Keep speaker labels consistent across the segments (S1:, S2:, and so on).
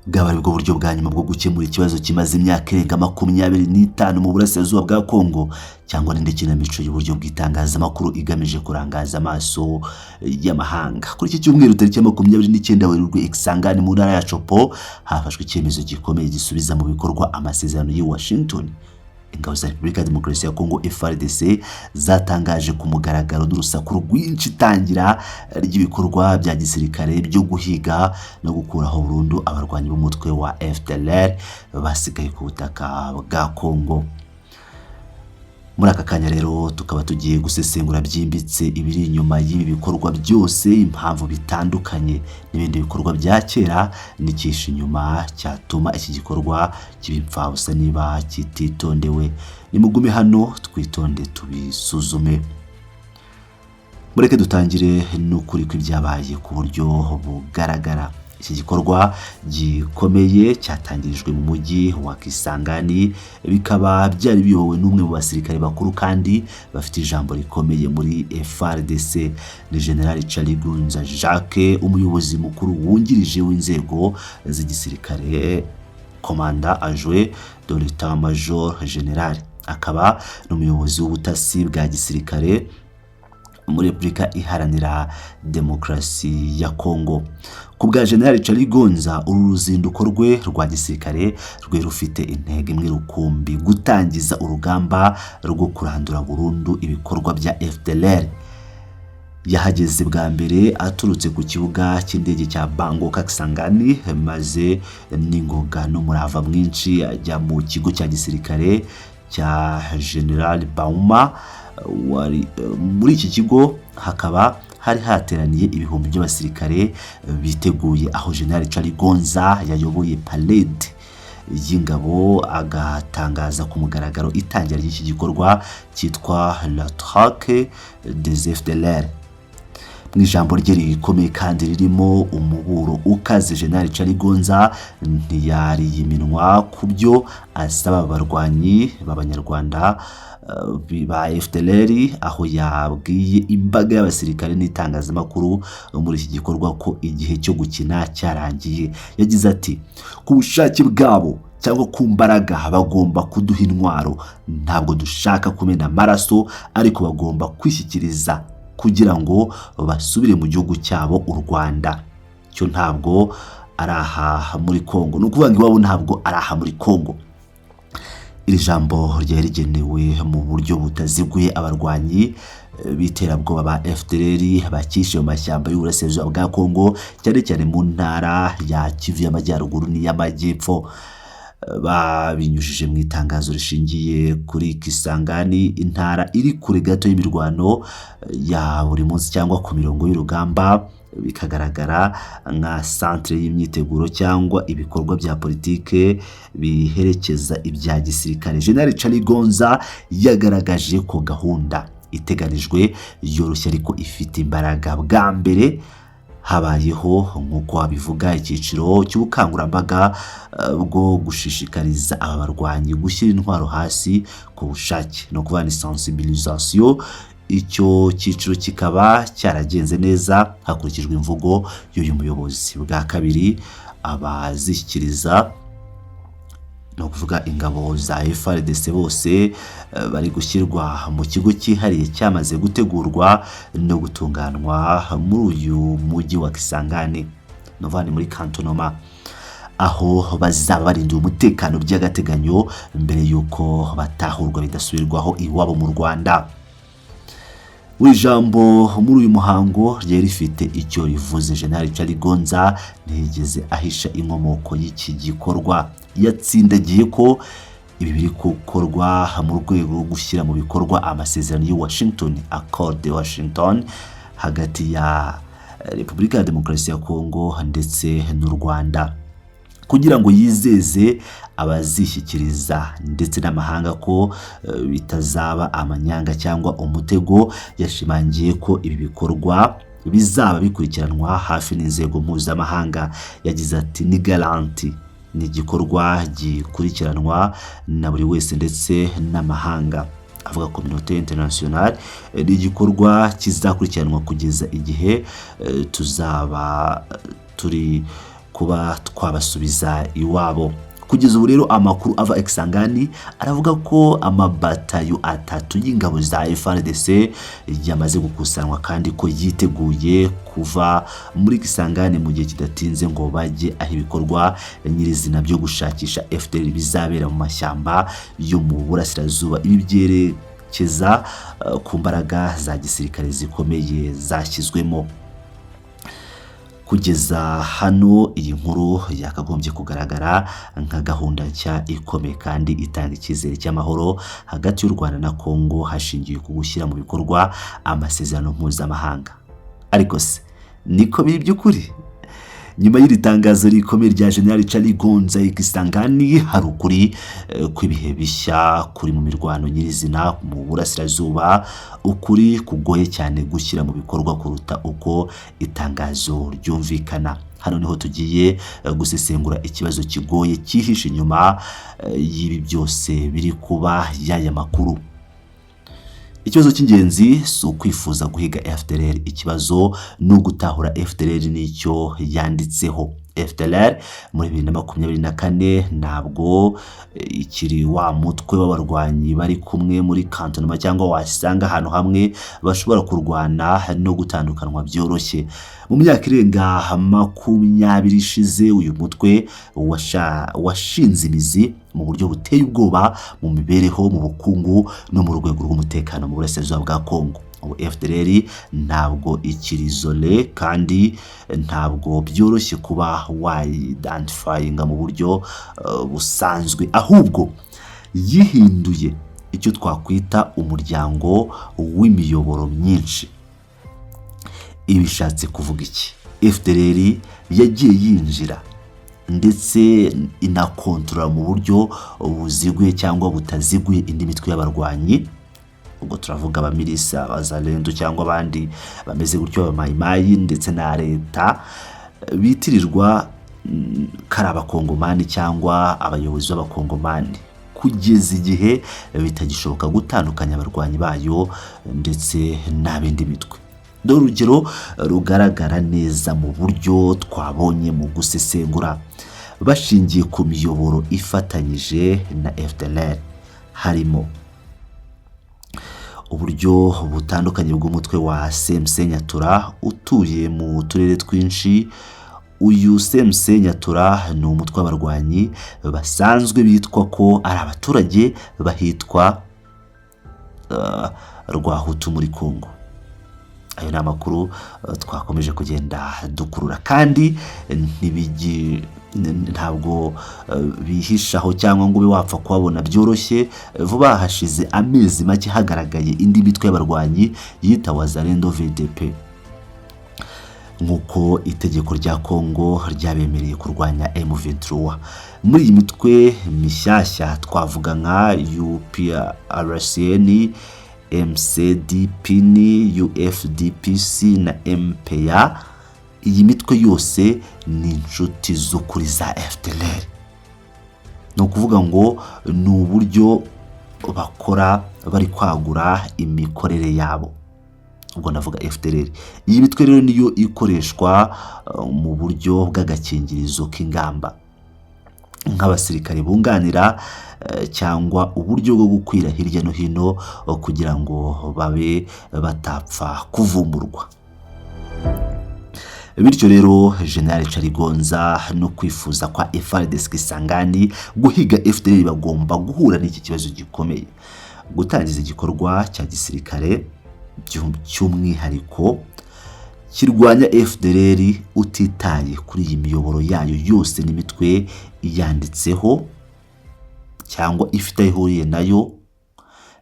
S1: Bwaba ari bwo buryo bwa nyuma bwo gukemura ikibazo kimaze imyaka irenga 25 mu burasirazuba bwa Kongo, cyangwa n'indi kinamico y'uburyo bw'itangazamakuru igamije kurangaza amaso y'amahanga? Kuri iki cyumweru, tariki ya 29 Werurwe, i Kisangani mu ntara ya Tshopo hafashwe icyemezo gikomeye gisubiza mu bikorwa amasezerano y'i Washington. Ingabo za Repubulika ya Demokarasi ya Kongo, FARDC, zatangaje ku mugaragaro n'urusaku rwinshi itangira ry'ibikorwa bya gisirikare byo guhiga no gukuraho burundu abarwanyi b'umutwe wa FDLR basigaye ku butaka bwa Kongo. Muri aka kanya rero tukaba tugiye gusesengura byimbitse ibiri inyuma y'ibi bikorwa byose, impamvu bitandukanye n'ibindi bikorwa bya kera, n'icyishe inyuma cyatuma iki gikorwa kiba imfabusa niba kititondewe. Nimugume hano twitonde tubisuzume. Mureke dutangire n'ukuri kw'ibyabaye ku buryo bugaragara. Iki gikorwa gikomeye cyatangirijwe mu mujyi wa Kisangani, bikaba byari biyobowe n'umwe mu basirikare bakuru kandi bafite ijambo rikomeye muri FARDC, ni General Chaligunza Jacques, umuyobozi mukuru wungirije w'inzego z'igisirikare, commandant adjoint de l'état major général, akaba n'umuyobozi w'ubutasi bwa gisirikare muri Repubulika Iharanira Demokarasi ya Kongo. Ku bwa General Chaligonza, uru ruzinduko rwe rwa gisirikare rwe rufite intego imwe rukumbi: gutangiza urugamba rwo kurandura burundu ibikorwa bya FDLR. Yahageze bwa mbere aturutse ku kibuga cy'indege cya Bangoka Kisangani, maze n'ingoga n'umurava mwinshi ajya mu kigo cya gisirikare cya General Bauma. Wari muri iki kigo hakaba hari hateraniye ibihumbi by'abasirikare biteguye, aho General Gonza yayoboye parade y'ingabo, agatangaza ku mugaragaro itangira ry'iki gikorwa cyitwa La Traque des FDLR. Mu ijambo rye rikomeye kandi ririmo umuburo ukaze, General Gonza ntiyariye iminwa ku byo asaba abarwanyi b'Abanyarwanda ba FDLR, aho yabwiye imbaga y'abasirikare n'itangazamakuru muri iki gikorwa ko igihe cyo gukina cyarangiye. Yagize ati: "Ku bushake bwabo cyangwa ku mbaraga, bagomba kuduha intwaro. Ntabwo dushaka kumena amaraso, ariko bagomba kwishyikiriza kugira ngo basubire mu gihugu cyabo, u Rwanda cyo ntabwo ari aha muri Kongo." Ni ukuvuga ngo iwabo ntabwo ari aha muri Kongo. Iri jambo ryari rigenewe mu buryo butaziguye abarwanyi b'iterabwoba ba FDLR bakishe mu mashyamba y'uburasirazuba bwa Kongo, cyane cyane mu ntara ya Kivu y'Amajyaruguru n'iy'Amajyepfo. Babinyujije mu itangazo rishingiye kuri Kisangani, intara iri kure gato y'imirwano ya buri munsi cyangwa ku mirongo y'urugamba, bikagaragara nka centre y'imyiteguro cyangwa ibikorwa bya politike biherekeza ibya gisirikare. General Gonza yagaragaje ko gahunda iteganijwe yoroshye ariko ifite imbaraga. Bwa mbere habayeho, nk'uko wabivuga, icyiciro cy'ubukangurambaga bwo gushishikariza aba barwanyi gushyira intwaro hasi ku bushake, no kuvuga ni sensibilisation. Icyo cyiciro kikaba cyaragenze neza hakurikijwe imvugo y'uyu muyobozi. Bwa kabiri, abazishyikiriza, ni ukuvuga ingabo za FARDC bose, bari gushyirwa mu kigo cyihariye cyamaze gutegurwa no gutunganywa muri uyu mujyi wa Kisangani, ni ukuvuga ni muri cantonnement, aho bazaba barindiwe umutekano by'agateganyo mbere y'uko batahurwa bidasubirwaho iwabo mu Rwanda. Buri jambo muri uyu muhango ryari rifite icyo rivuze. General Gonza ntiyigeze ahisha inkomoko y'iki gikorwa. Yatsindagiye ko ibi biri gukorwa mu rwego rwo gushyira mu bikorwa amasezerano y'i Washington, Accord de Washington, hagati ya Repubulika ya Demokarasi ya Kongo ndetse n'u Rwanda, kugira ngo yizeze abazishyikiriza ndetse n'amahanga ko bitazaba amanyanga cyangwa umutego. Yashimangiye ko ibi bikorwa bizaba bikurikiranwa hafi n'inzego mpuzamahanga. Yagize ati: "Ni garantie, ni igikorwa gikurikiranwa na buri wese ndetse n'amahanga," avuga communauté internationale. Ni igikorwa kizakurikiranwa kugeza igihe tuzaba turi kuba twabasubiza iwabo. Kugeza ubu rero, amakuru ava Kisangani aravuga ko amabatayo atatu y'ingabo za FARDC yamaze gukusanywa kandi ko yiteguye kuva muri Kisangani mu gihe kidatinze ngo bajye aho ibikorwa nyirizina byo gushakisha FDLR bizabera mu mashyamba yo mu burasirazuba. Ibi byerekeza ku mbaraga za gisirikare zikomeye zashyizwemo. Kugeza hano, iyi nkuru yakagombye kugaragara nka gahunda nshya ikomeye kandi itanga icyizere cy'amahoro hagati y'u Rwanda na Kongo, hashingiwe ku gushyira mu bikorwa amasezerano mpuzamahanga. Ariko se niko biri by'ukuri? Nyuma y'iri tangazo rikomeye rya General Charles Gonza Kisangani, hari ukuri kw'ibihe bishya kuri mu mirwano nyirizina mu burasirazuba, ukuri kugoye cyane gushyira mu bikorwa kuruta uko itangazo ryumvikana. Hano niho tugiye gusesengura ikibazo kigoye cyihishe inyuma y'ibi byose biri kuba y'aya makuru. Ikibazo cy'ingenzi si ukwifuza guhiga FDLR, ikibazo ni ugutahura FDLR n'icyo yanditseho. FDLR muri 2024 ntabwo ikiri wa mutwe w'abarwanyi bari kumwe muri cantonnement cyangwa wasanga ahantu hamwe bashobora kurwana no gutandukanywa byoroshye. Mu myaka irenga 20 ishize, uyu mutwe washinze imizi mu buryo buteye ubwoba mu mibereho, mu bukungu no mu rwego rw'umutekano mu burasirazuba bwa Kongo. Ubu FDLR ntabwo ikiri isolé kandi ntabwo byoroshye kuba wayidentifyinga mu buryo busanzwe, ahubwo yihinduye icyo twakwita umuryango w'imiyoboro myinshi. Ibi bishatse kuvuga iki? FDLR yagiye yinjira ndetse inakontorora mu buryo buziguye cyangwa butaziguye indi mitwe y'abarwanyi. Ubwo turavuga abamilisi, abazalendo cyangwa abandi bameze gutyo, abamayimayi, ndetse na leta bitirirwa ko ari abakongomani cyangwa abayobozi b'abakongomani, kugeza igihe bitagishoboka gutandukanya abarwanyi bayo ndetse n'ab'indi mitwe. Dore urugero rugaragara neza mu buryo twabonye mu gusesengura bashingiye ku miyoboro ifatanyije na FDLR. Harimo uburyo butandukanye bw'umutwe wa CMC Nyatura utuye mu turere twinshi. Uyu CMC Nyatura ni umutwe w'abarwanyi basanzwe bitwa ko ari abaturage bahitwa Rwahutu muri Congo. Ayo ni amakuru twakomeje kugenda dukurura, kandi ntabwo bihishaho cyangwa ngo ube wapfa kuhabona byoroshye. Vuba hashize amezi make hagaragaye indi mitwe y'abarwanyi yita Wazalendo VDP, nk'uko itegeko rya Kongo ryabemereye kurwanya M23. Muri iyi mitwe mishyashya twavuga nka UPRCN, MCDPN, UFDPC na MPA. Iyi mitwe yose ni inshuti z'ukuri za FDLR. Ni ukuvuga ngo ni uburyo bakora bari kwagura imikorere yabo, ubwo ndavuga FDLR. Iyi mitwe rero niyo ikoreshwa mu buryo bw'agakingirizo k'ingamba, nk'abasirikare bunganira cyangwa uburyo bwo gukwira hirya no hino kugira ngo babe batapfa kuvumburwa. Bityo rero, General Carigonza no kwifuza kwa FARDC Kisangani guhiga FDLR bagomba guhura n'iki kibazo gikomeye: gutangiza igikorwa cya gisirikare cy'umwihariko kirwanya FDLR utitaye kuri iyi miyoboro yayo yose n'imitwe yanditseho cyangwa ifite aho ihuriye nayo,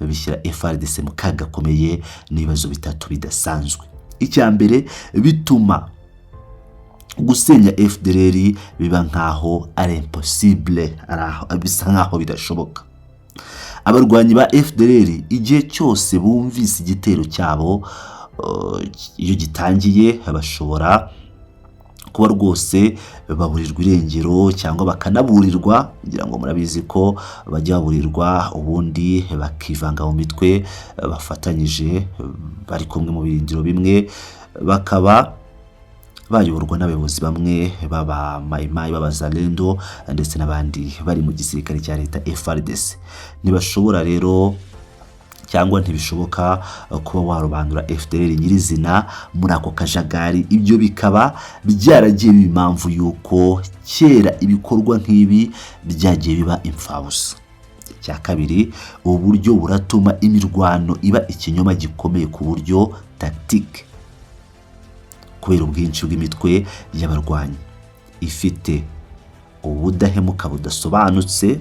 S1: bishyira FARDC mu kaga gakomeye n'ibibazo bitatu bidasanzwe. Icya mbere, bituma gusenya FDLR biba nkaho ari impossible, bisa nkaho bidashoboka. Abarwanyi ba FDLR, igihe cyose bumvise igitero cyabo iyo gitangiye, bashobora kuba rwose baburirwa irengero cyangwa bakanaburirwa. Ngira ngo murabizi ko bajya baburirwa, ubundi bakivanga mu mitwe bafatanyije, bari kumwe mu birindiro bimwe, bakaba Bayoborwa n'abayobozi bamwe b'aba Mayimayi, b'Abazalendo, ndetse n'abandi bari mu gisirikare cya leta FARDC. Ntibashobora rero cyangwa ntibishoboka kuba warobanura FDLR nyirizina muri ako kajagari. Ibyo bikaba byaragiye biba impamvu y'uko kera ibikorwa nk'ibi byagiye biba imfabusa. Icya kabiri, ubu buryo buratuma imirwano iba ikinyoma gikomeye ku buryo tactique, kubera ubwinshi bw'imitwe y'abarwanyi ifite ubudahemuka budasobanutse.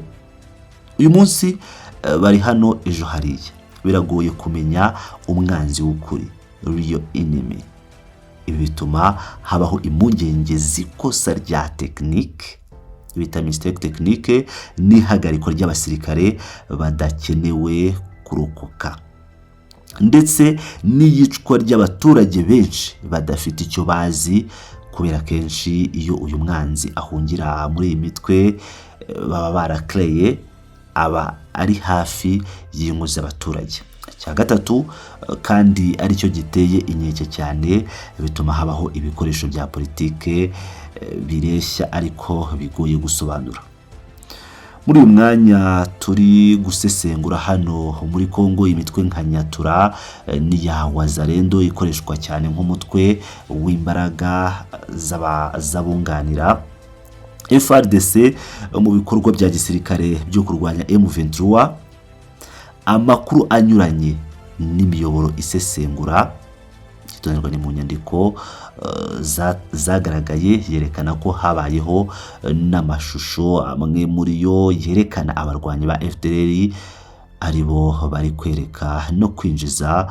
S1: Uyu munsi bari hano, ejo hariya. Biragoye kumenya umwanzi w'ukuri, real enemy. Ibi bituma habaho impungenge z'ikosa rya tekinike bita mistake technique n'ihagarikwa ry'abasirikare badakenewe kurokoka, ndetse n'iyicwa ry'abaturage benshi badafite icyo bazi, kubera kenshi iyo uyu mwanzi ahungira muri iyi mitwe baba barakereye, aba ari hafi y'ingo z'abaturage. Icya gatatu, kandi aricyo giteye inkeke cyane, bituma habaho ibikoresho bya politike bireshya ariko bigoye gusobanura. Muri uyu mwanya turi gusesengura hano muri Kongo, imitwe nka Nyatura n'iya Wazalendo ikoreshwa cyane nk'umutwe w'imbaraga z'abunganira FARDC mu bikorwa bya gisirikare byo kurwanya M23. Amakuru anyuranye n'imiyoboro isesengura itonderwa ni mu nyandiko zagaragaye yerekana ko habayeho n'amashusho amwe muri yo yerekana abarwanyi ba FDLR aribo bari kwereka no kwinjiza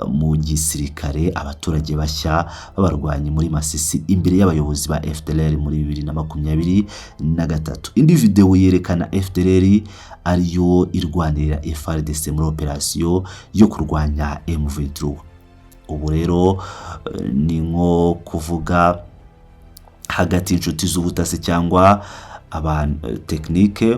S1: mu gisirikare abaturage bashya b'abarwanyi muri Masisi imbere y'abayobozi ba FDLR muri 2023. Indi videwo yerekana FDLR ariyo irwanirira FARDC muri operasiyo yo kurwanya M23. Ubu rero ni nko kuvuga hagati y'inshuti z'ubutasi cyangwa abantu tekinike,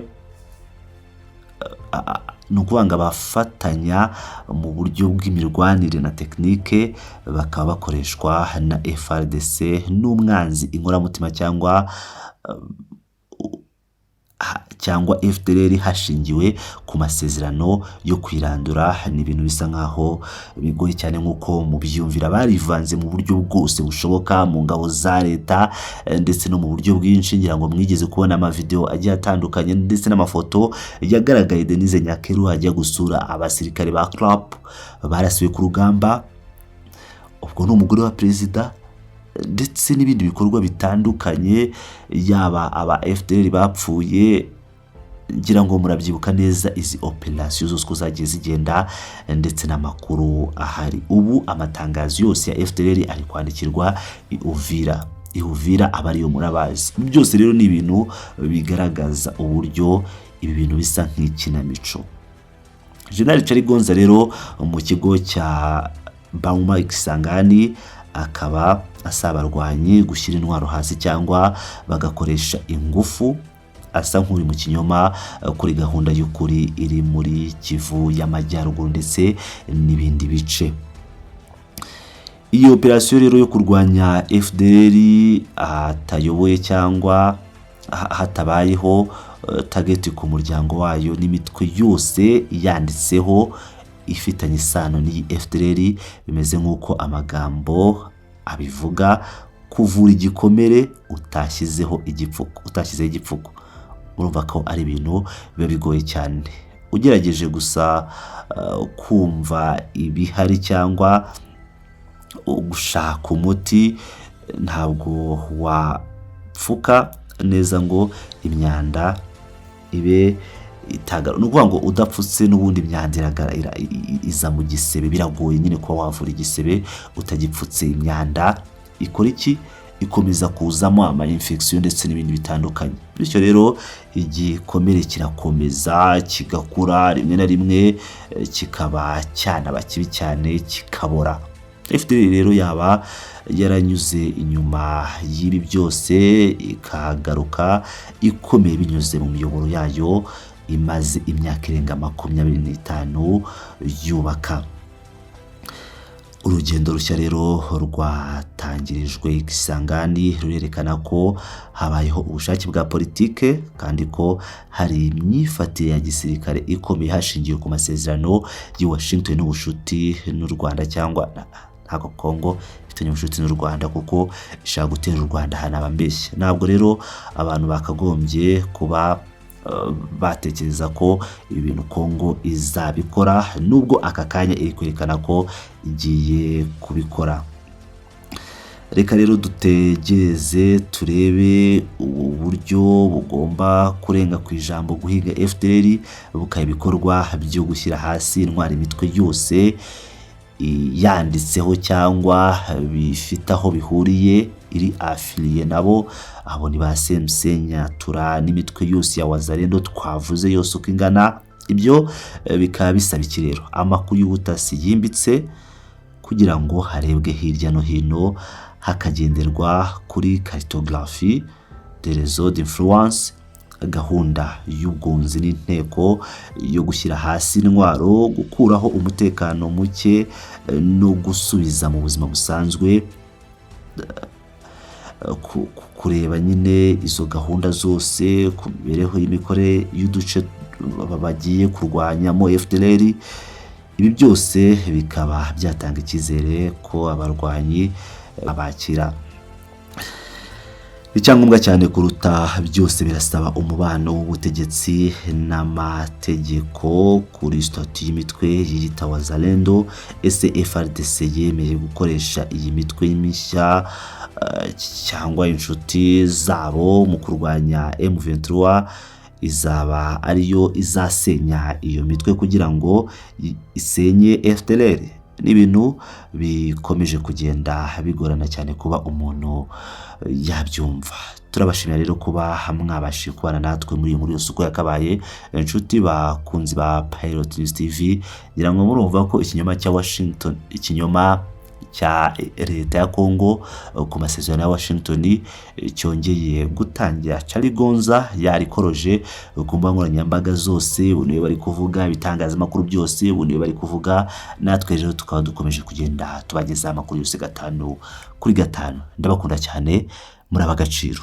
S1: ni ukuvuga ngo abafatanya mu buryo bw'imirwanire na tekinike bakaba bakoreshwa na FARDC n'umwanzi inkoramutima cyangwa FDLR hashingiwe ku masezerano yo kwirandura. Ni ibintu bisa nkaho bigoye cyane nk'uko mubyiyumvira. Barivanze mu buryo bwose bushoboka mu ngabo za leta ndetse no mu buryo bwinshi. Ngira ngo mwigeze kubona amavideo agiye atandukanye ndetse n'amafoto yagaragaye Denise Nyakeru ajya gusura abasirikare ba CRAP barasiwe ku rugamba, ubwo ni umugore wa perezida, ndetse n'ibindi bikorwa bitandukanye, yaba aba FDLR bapfuye. Ngira ngo murabyibuka neza izi operasiyo zose uko zagiye zigenda ndetse n'amakuru ahari. Ubu amatangazo yose ya FDLR ari kwandikirwa i Uvira. I Uvira aba ariyo murabazi. Ibi byose rero ni ibintu bigaragaza uburyo ibi bintu bisa nk'ikinamico. General Gonza rero mu kigo cya Bauma Kisangani akaba asaba abarwanyi gushyira intwaro hasi cyangwa bagakoresha ingufu, asa nk'uri mu kinyoma kuri gahunda y'ukuri iri muri Kivu y'Amajyaruguru ndetse n'ibindi bice. Iyi operasiyo rero yo kurwanya FDLR atayoboye cyangwa hatabayeho target ku muryango wayo n'imitwe yose yanditseho ifitanye isano n'iyi FDLR, bimeze nk'uko amagambo abivuga: kuvura igikomere utashyizeho igipfuko, utashyizeho igipfuko. Urumva ko ari ibintu biba bigoye cyane. Ugerageje gusa kumva ibihari cyangwa gushaka umuti, ntabwo wapfuka neza ngo imyanda ibe itagara. Ni ukuvuga ngo udapfutse n'ubundi imyanda iza mu gisebe. Biragoye nyine kuba wavura igisebe utagipfutse. Imyanda ikora iki? Ikomeza kuzamo ama infection ndetse n'ibindi bitandukanye. Bityo rero igikomere kirakomeza kigakura, rimwe na rimwe kikaba cyanaba kibi cyane, kikabora. FDLR rero yaba yaranyuze inyuma y'ibi byose ikagaruka ikomeye binyuze mu miyoboro yayo imaze imyaka irenga 25 yubaka. Urugendo rushya rero rwatangirijwe Kisangani rurerekana ko habayeho ubushake bwa politike, kandi ko hari imyifatire ya gisirikare ikomeye hashingiwe ku masezerano y'i Washington n'ubucuti n'u Rwanda, cyangwa ntabwo Kongo ifitanye ubucuti n'u Rwanda kuko ishaka gutera u Rwanda hanaba mbeshya. Ntabwo rero abantu bakagombye kuba batekereza ko ibintu Kongo izabikora, nubwo aka kanya iri kwerekana ko igiye kubikora. Reka rero dutegereze turebe ubu buryo bugomba kurenga ku ijambo guhiga FDLR, bukaba ibikorwa byo gushyira hasi intwara imitwe yose yanditseho cyangwa bifite aho bihuriye iri affilié nabo. Abo ni ba CMC, Nyatura n'imitwe yose ya Wazalendo twavuze yose uko ingana. Ibyo bikaba bisaba iki rero? Amakuru y'ubutasi yimbitse kugira ngo harebwe hirya no hino, hakagenderwa kuri cartographie de réseau d'influence, gahunda y'ubwunzi n'inteko yo gushyira hasi intwaro, gukuraho umutekano muke no gusubiza mu buzima busanzwe, kureba nyine izo gahunda zose ku mibereho y'imikorere y'uduce bagiye kurwanyamo FDLR. Ibi byose bikaba byatanga icyizere ko abarwanyi babakira. Icyangombwa cyane kuruta byose, birasaba umubano w'ubutegetsi n'amategeko kuri statut y'imitwe yiyita Wazalendo. Ese FARDC yemeye gukoresha iyi mitwe mishya cyangwa inshuti zabo mu kurwanya M23? Izaba ariyo izasenya iyo mitwe kugira ngo isenye FDLR? Ni ibintu bikomeje kugenda bigorana cyane kuba umuntu yabyumva. Turabashimira rero kuba mwabashije kubana natwe muri iyi nkuru yose uko yakabaye. Inshuti bakunzi ba Pilot News TV, ngira ngo murumva ko ikinyoma cya Washington, ikinyoma cya leta ya Congo ku masezerano ya Washington cyongeye gutangira. Carigonza yarikoroje ku mbuga nkoranyambaga zose, ubu niwe bari kuvuga, ibitangazamakuru byose ubu niwe bari kuvuga. Natwe rero tukaba dukomeje kugenda tubagezaho amakuru yose gatanu kuri gatanu. Ndabakunda cyane, muri ab'agaciro.